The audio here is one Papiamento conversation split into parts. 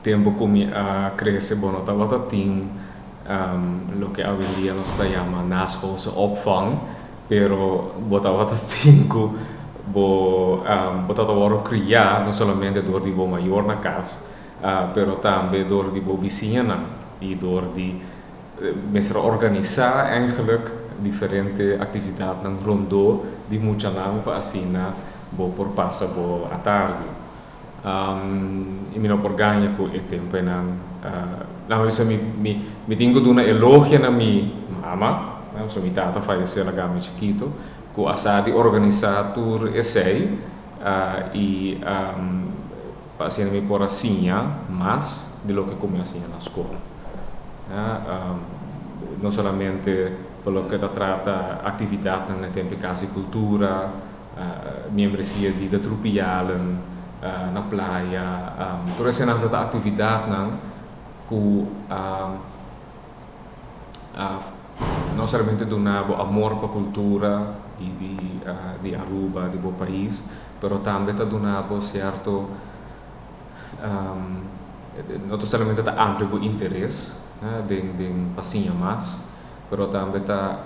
Tempo ku mi a krese bo no tabata tin loke awendia nos ta yama naschoolse opvang, pero bo tabata tin ku bo bo tabata wòrdu kriá no solamente dor di bo mayor na kas, pero tambe dor di bo bisiñanan i dor di mester a organisá eigenlijk diferente aktividatnan rondó di muchanan pa asina bo por pasa bo atardi. I mi no por gaña ku e tempunan. Nan a bisa mi, mi, mi tin ku duna elogio na mi mama, pasobra mi tata fayesé laga mi chikitu, ku a sa di organisá tur esei i pa asina mi por a siña mas di loke ku mi a siña na skol. No solamente pa loke ta trata aktividatnan na tempu Kas di Kultura, Miembresia di De Trupialen na playa. Tur esenan ta actividadnan cu a no solamente duna bo amor pa cultura y di Aruba, di bo pais, pero tambe ta duna bo cierto, no ta solamente ta amplia bo interes den pa siña mas, pero tambe ta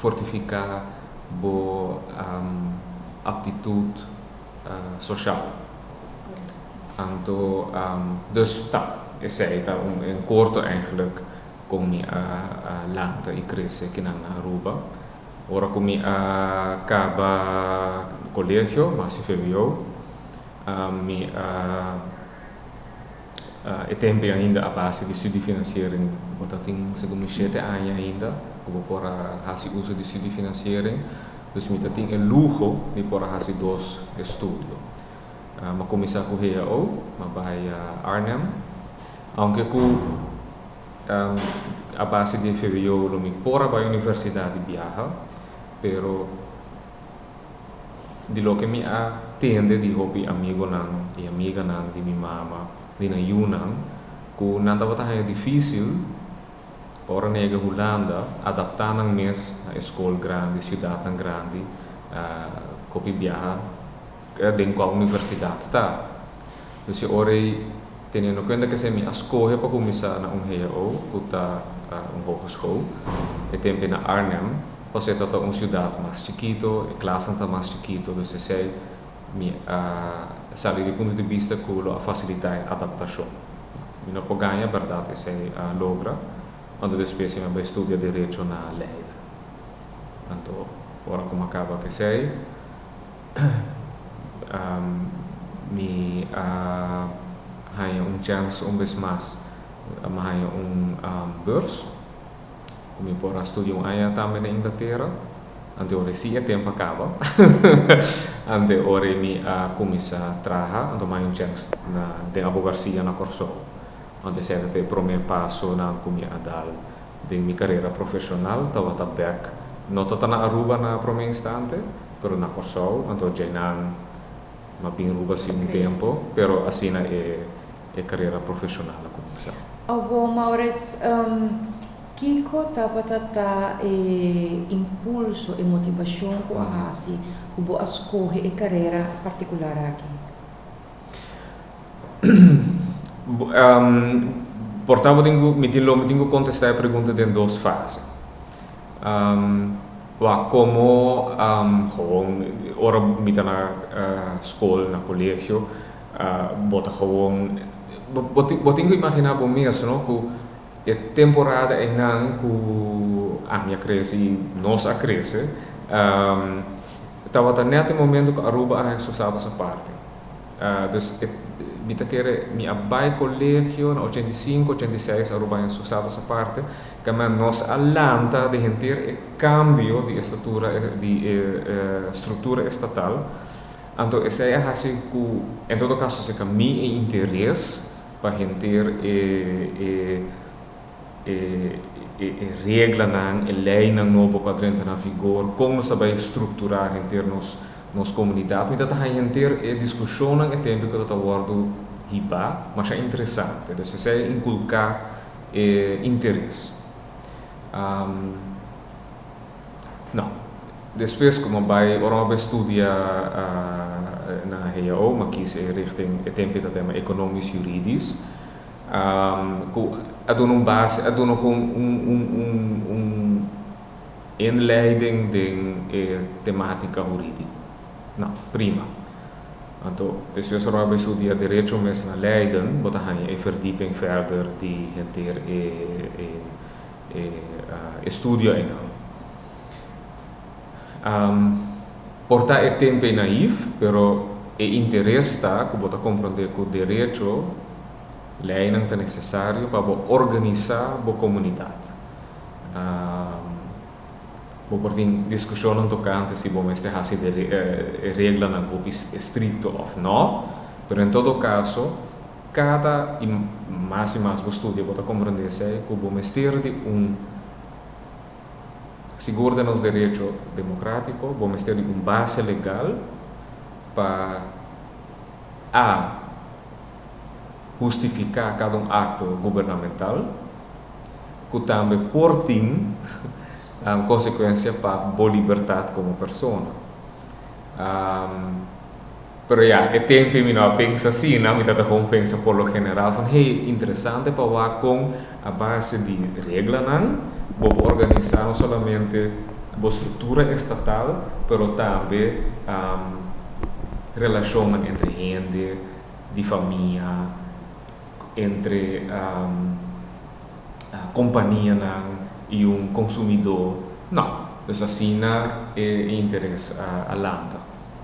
fortifica bo aptitud social. Anto, dus ta, esey ta un en corto eigenlijk con mi a lanta y crece kinan na Aruba. Ora cu mi a caba colegio, mi a haci vwo, mi a. E tempu ei ainda a base di studiefinanciering bo ta tin segun mi shete aña ainda ku bo por a hasi uso di studiefinanciering, dus mi ta tin e luho di por a hasi dos estudio. Mi a kuminsá ku hbo, mi a bai Arnhem, aunke ku a base di vwo lo mi por a bai universidat di biaha, pero. Di loke mi a tende di hopi amigonan i amiganan di mi mama, di nan yunan, ku nan tabata haña difísil pa ora nan yega Hulanda adaptá nan mes na e skol grandi, siudatnan grandi, ku hopi biaha den kua universidat ta. Dus e ora ei, teniendo kuenta ku esei mi a skohe pa kuminsá na un hbo, ku ta un hogeschool, e tempu ei na Arnhem. Pasobra e ta un siudat mas chikito, e klasnan ta mas chikito, dus esei mi a sali di punto di bista ku lo a fasilitá e adaptashon. Mi no por gaña, bèrdat esei a logra, anto despues mi a bai studia derecho na Leiden. Anto ora ku mi a kaba ku esei, mi a haña un chèns un bes mas, mi a haña un beurs. Ku mi por a studia un aña tambe na Inglatera, ante ora si e tempu a kaba, ante ora mi a kuminsá traha, anto mi a haña un chèns na den abogarsia na Kòrsou. Anto esei ta e promé pasonan ku mi a dal den mi karera profeshonal, tabata bèk, no tabata na Aruba na promé instante, pero na Kòrsou, anto djeinan mi a bin Aruba si un tempu, pero asina e. E karera profeshonal a kuminsá. Awor Maurits, kiko tabata ta e impulso, e motivashon ku a hasi ku bo a skohe e karera partikular aki? Por ta bo tin ku, mi tin lo mi tin ku kontestá e pregunta den dos fase. Wak, komo gewoon ora mi ta na skol, na kolegio, Bo ta gewoon, bo bo tin ku imaginá bo mes no ku e temporada einan ku ami a krese i nos a krese tabata nèt e momento ku Aruba a haña su status aparte. Dus e mi ta kere mi a bai kolegio na 85, 86 Aruba a haña su status aparte, kamba nos a lanta den henter e kambio di e statura di e struktura estatal. Anto esei a hasi ku en todo kaso seka mi e interes pa henter e e e e reglanan, e leinan nobo ku a drenta na vigor, kon nos ta bai strukturá henter nos nos komunidat. Mi ta ta haña henter e diskushonnan e tempu ku ta ta wòrdu hibá masha interesante. Dus esei a inkulká e interes. No. Despues ku mi a bai, ora mi a bai studia na HAO, m'a kies e richting, e tempo tabata tema economisch juridisch. Ku a duna un base, a duna un inleiding den e tematica huridico. Nou, prima. Anto, despues ora mi a studia derecho mes na Leiden, bo ta haña e verdieping verder di henter e estudio einan. Por ta e tempo ei naïef, pero e interes ta ku bo ta komprondé ku derecho, leinan ta nesesario pa bo organisá bo komunidat. Bo por tin diskushonnan tokante si bo mester hasi e reglanan hopi estrikto òf nò, pero en todo kaso kada i mas i mas bo studia bo ta komprondé esei ku bo mester di un sigur den nos derecho demokratiko bo mester di un base legal pa a hustifiká kada un akto gubernamental ku tambe por tin konsekuensia pa bo libertat komo persona. Pero ya, e tempu mi no a pensa asina, mi tabata gewoon pensa por lo general van hey, interesante pa wak kon a base di reglanan bo por organisá no solamente bo struktura estatal, pero tambe relashonnan entre hende, di famia, entre kompanianan i un konsumidó. No, dus asina e interes a lanta.